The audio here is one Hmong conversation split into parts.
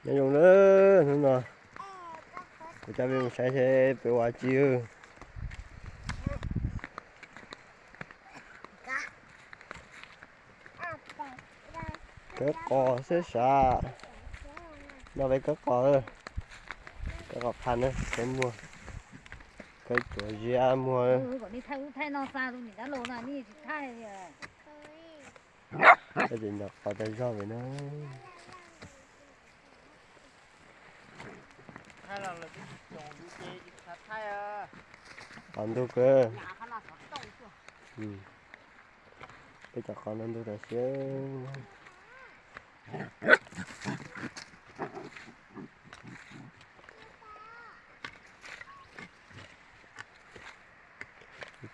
Nyob zoo na, hnub no kuv coj peb mus saib seb peb ua tsi. Kawb qos xwb sav. No peb kawb qos, kawb qos qha na, peb muag, kawb cuav ziab muag. Thaij ub thaij no xa rau niam dab laug no, nej tsis thaij li. Koj tseem ncaws qos tag zog li na. Qos ntug kawg. Peb cov qos no ntug tam sim.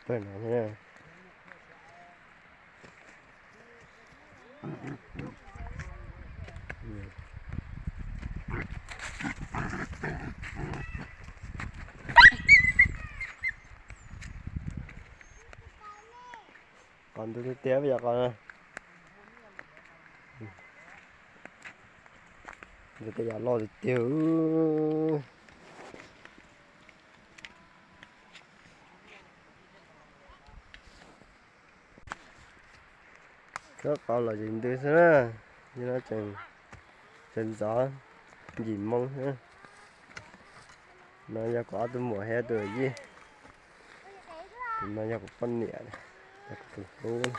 Pawg no thiab. Qos ntug tiag tiag peb cov qos no. Ntug tej yam loj tiag tiag. Kawb qos los tseem ntws xwb na, yog no tseem, tseem ntxov yim moo xwb. No yog kuv ob tug muam thiab tus yij. Tus no yog kuv poj niam, yog kuv tus hlub,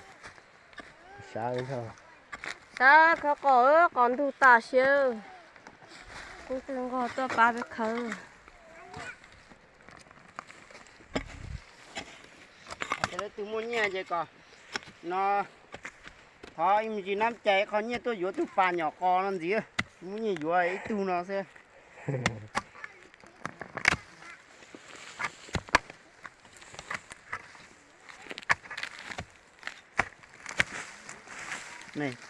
sab ntag. Sab khawb qos, qos ntug tam sim. Kuv twb nqog tuaj pab peb khawb. Lawv tus muaj nyiaj ces kom no thov ib me ntsis nab cai qho nyiaj tuaj yuav tus pas nyom qos no ntxiv, muaj nyiaj yuav ib tug no xwb.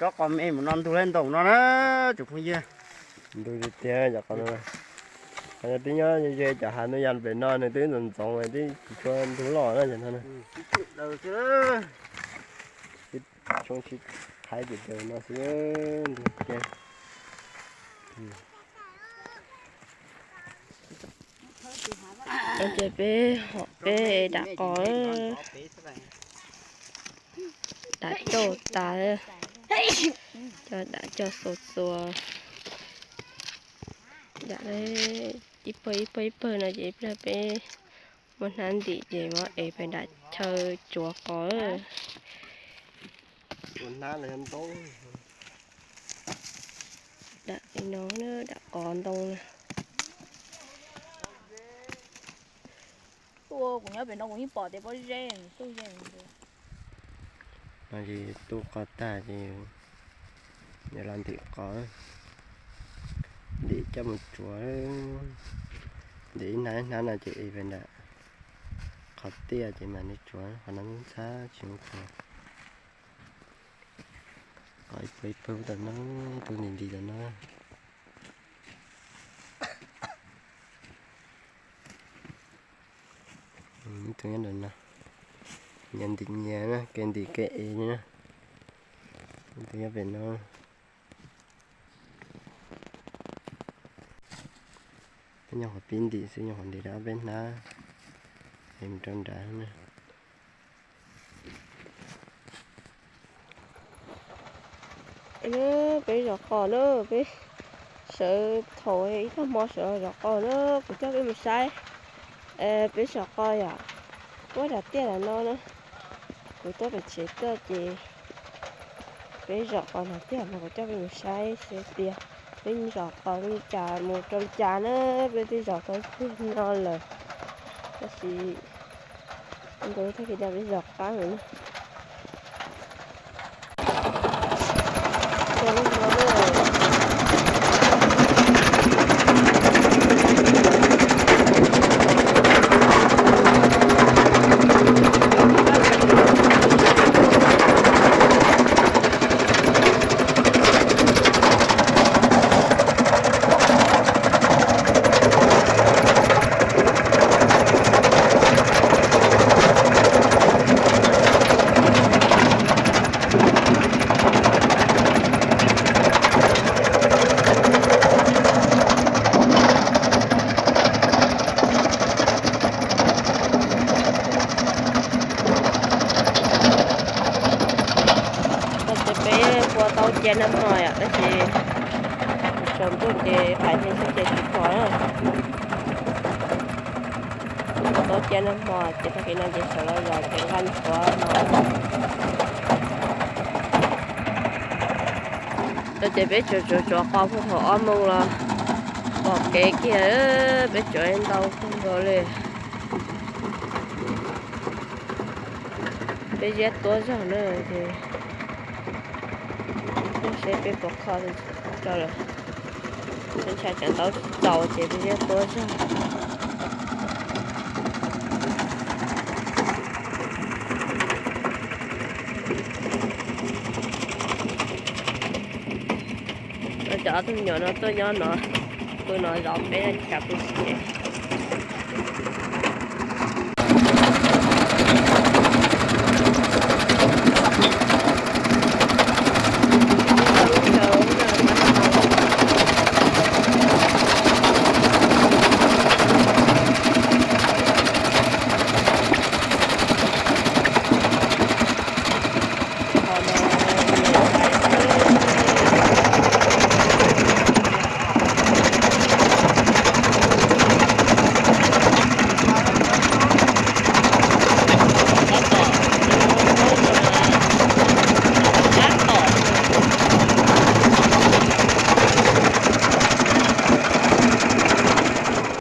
Rab qos me mus no ntug laib ntaum no na, tsoom phooj ywg. Ntug tiag tiag cov qos no. Qhov no twb nyob ze cov hav ntoo yas pem no nws twb ntxoov ntxoov twb tsis tshua ntug loj na cov no. Twb tshoob sib thaib tim taws no xwb ntug tiag. Ces peb hom peb dam qos, dam coj tas, coj dam coj xuas xuas, dam ib pawg ib pawg ib pawg no ces ib pliag peb muab hnab ntim ces muab ev pem nram chaw tsuav qos. Dam no, dam qos ntoo na. Kuv nyob pem no kuv yeej pom tias pob zeb tu ze. No ces tu qos tag ces yuav los ntim qos, ntim coj mus tsuav. Ntim ib hnab ib hnab no ces ev pem nram qhov tiaj ces mam li tsuav, qhov no ntxhab tsis muaj qos. Qos ib pawg ib pawg tam no, tu ntim ntim tam no. Ib tug nyob ntawm no, nyias ntim nyias na, kev ntim kev ev na. Ib tug nyob pem no. Peb nyuam qhuav pib ntim xwb, nyuam qhuav ntim tau ob peb hnab es mus rau nrad na. Peb zom qos na, peb sawv thaum ib tag hmo sawv zom qos na, kuv coj peb mus saib peb zom qos yom. Puab dam tiaj lam no na, kuv tuaj pem tsev tuaj ces peb zom qos dam tiaj mas kuv coj peb mus saib seb tias peb zom qos li cas mus rau li cas na, peb twb zom tau ib pliag no lawm. Tab sis ntu tag kis no peb zom qab lawm na. Los ntuj ces qhais hle xwb ces tsis pom na. Tau cia nag hmo ces tag kis no ces sawv los zos ces nqa nthuav no. Ces peb tsuas tsuav tsuav qos puag thaum ob moos los pom kev kiag, peb tsuav ntau kawg nkaus li. Peb ziab tuab zog na ces seb peb puas kho rau lawm. Ntshai tsam ntaub tsis txaus ces peb ziab tuab zog. Cov ob tug me nyuam no tuaj nyob no, pw no zov peb no cas pw tsis.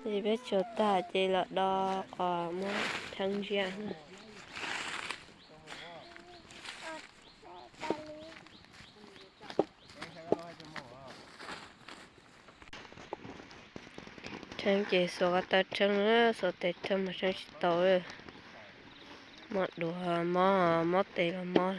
Ces peb tsuav tag ces los do qos muab rheeb ziab. Rheeb ces xuas ko taw rheeb, xuas tes rheeb mas rheeb tsis tau. Mob duav mob, mob tes los mob.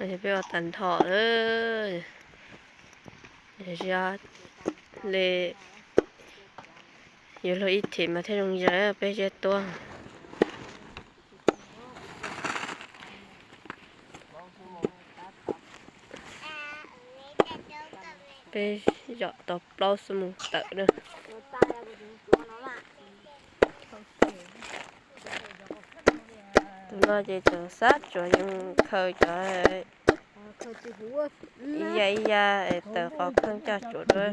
Peb ua tag nrho lawm. Ziab li yuav luag ib thim mas thiaj zoo zais peb ziab tuab. Peb zom tau plaub xuab moos tawm na. Tus no ces tseem xav tsuav yeej khaws cov ib ya ib ya es tawm qos kheej coj tsuav dua.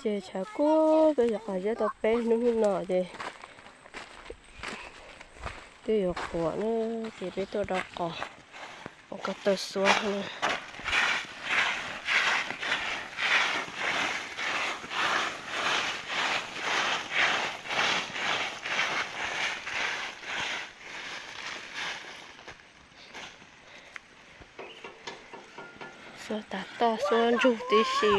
Ces tshav kub peb yuav qos ziab tau peb hnub no ces twb yuav qhuav na, ces peb tuaj do qos ua ko taw xuab na. Xuab tas toj xuab ntsug tib si.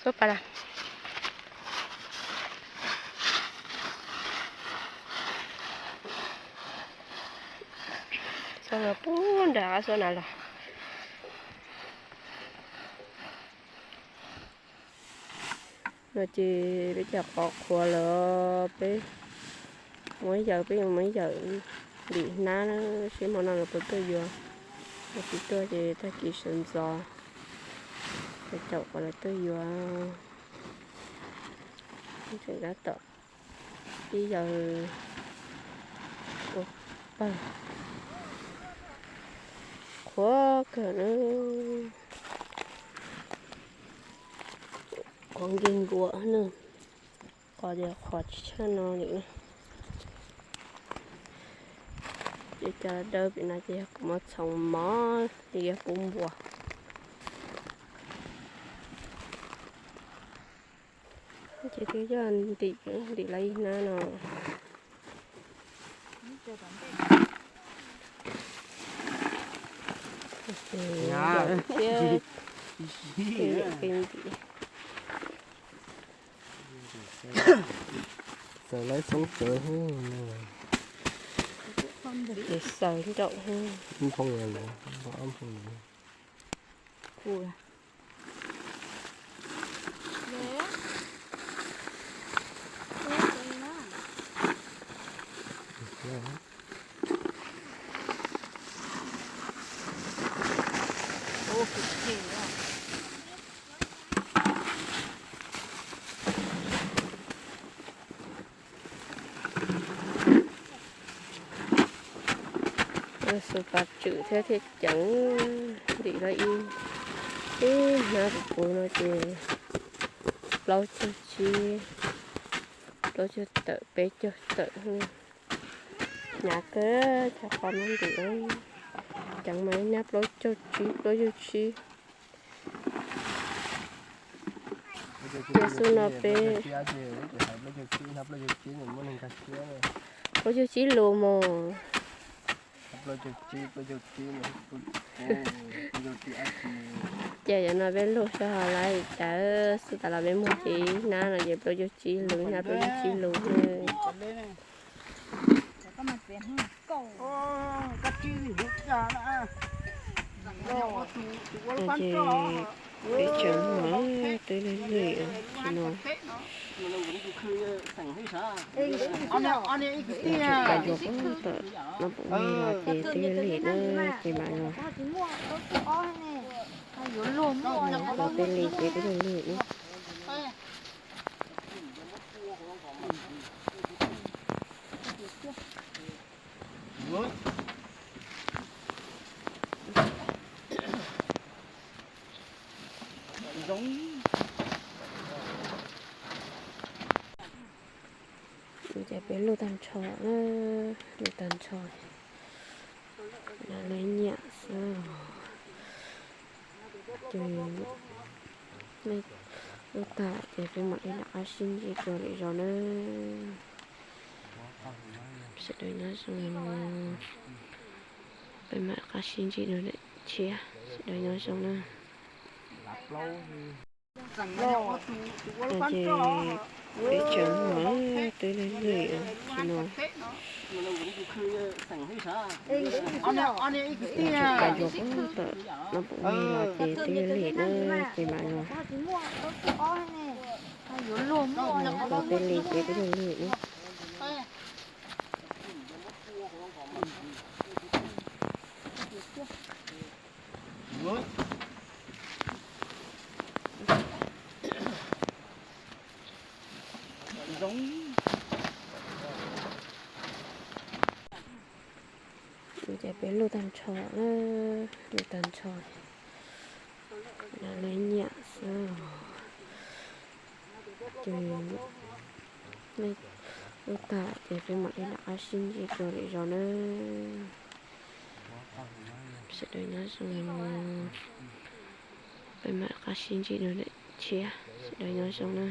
Xuab pas las. Xuab no pub nram qab xuab na los. No ces peb cov qos qhuav lawm, peb muab yawm, peb yuav muab yawm ntim hnab na, seb hmo no lawv puas tuaj yuav. Yog tsis tuaj ces tag kis sawv ntxov caum kom lawv tuaj yuav. Tseem tab tom ib yawm ua pawg qhuav kawg na. Qhuav nkeeg nkuav na, qos ces qhuav tsis tshaj no li. Ces cov dawb pem no ces yog kuv muab txhoov mov li yog pub npua. Ces twb yog ntim, ntim lawv ib hnab no. Ces yog thiab, tej yam kev ntim. Txawm lawv xoob tsawv. Ces xaws nraum. Xus pas tswm thiab thiaj ceev, ntim los ib, ib hnab puv puv no ces plaub caug tsib, plaub caug tawm, peb caug tawm. Hnyav kawg, cov qos no ntim ceev mas ib hnab plaub caug tsib, plaub caug tsib. Ces xub no peb plaub caug tsib lus mos. Ces yog no peb lug sab hov lawm cas xub tas los peb muag ces ib hnab no ces plaub caug tsib lus, ib hnab plaub caug tsib lus. Ces peb tseem muag twb lig lig tsis no. Tsis tas yuav pab tom no pum me los ces twb lig na, ces mam los. Los tej li ces twb lig lig na. Ces peb luj tag nrho, luj tag nrho, lawv nyiam xwb. Ces luj tag ces peb mam li rov qab sib ntsib dua lwm zaus na. Sawv daws nyob zoo, peb mam rov qab sib ntsib dua lwm tshiab, sawv daws nyob zoo na. Ces peb tseem muag twb lig lig tsis no. Tsis tas yuav pab tom no pum me los ces twb lig na, ces mam los. Los tej li ces twb lig lig na. Ces peb luj tag nrho, luj tag nrho, lawv nyiam xwb. Ces luj tag ces peb mam li rov qab sib ntsib dua lwm zaus na. Sawv daws nyob zoo, peb mam rov qab sib ntsib dua lwm tshiab, sawv daws nyob zoo na.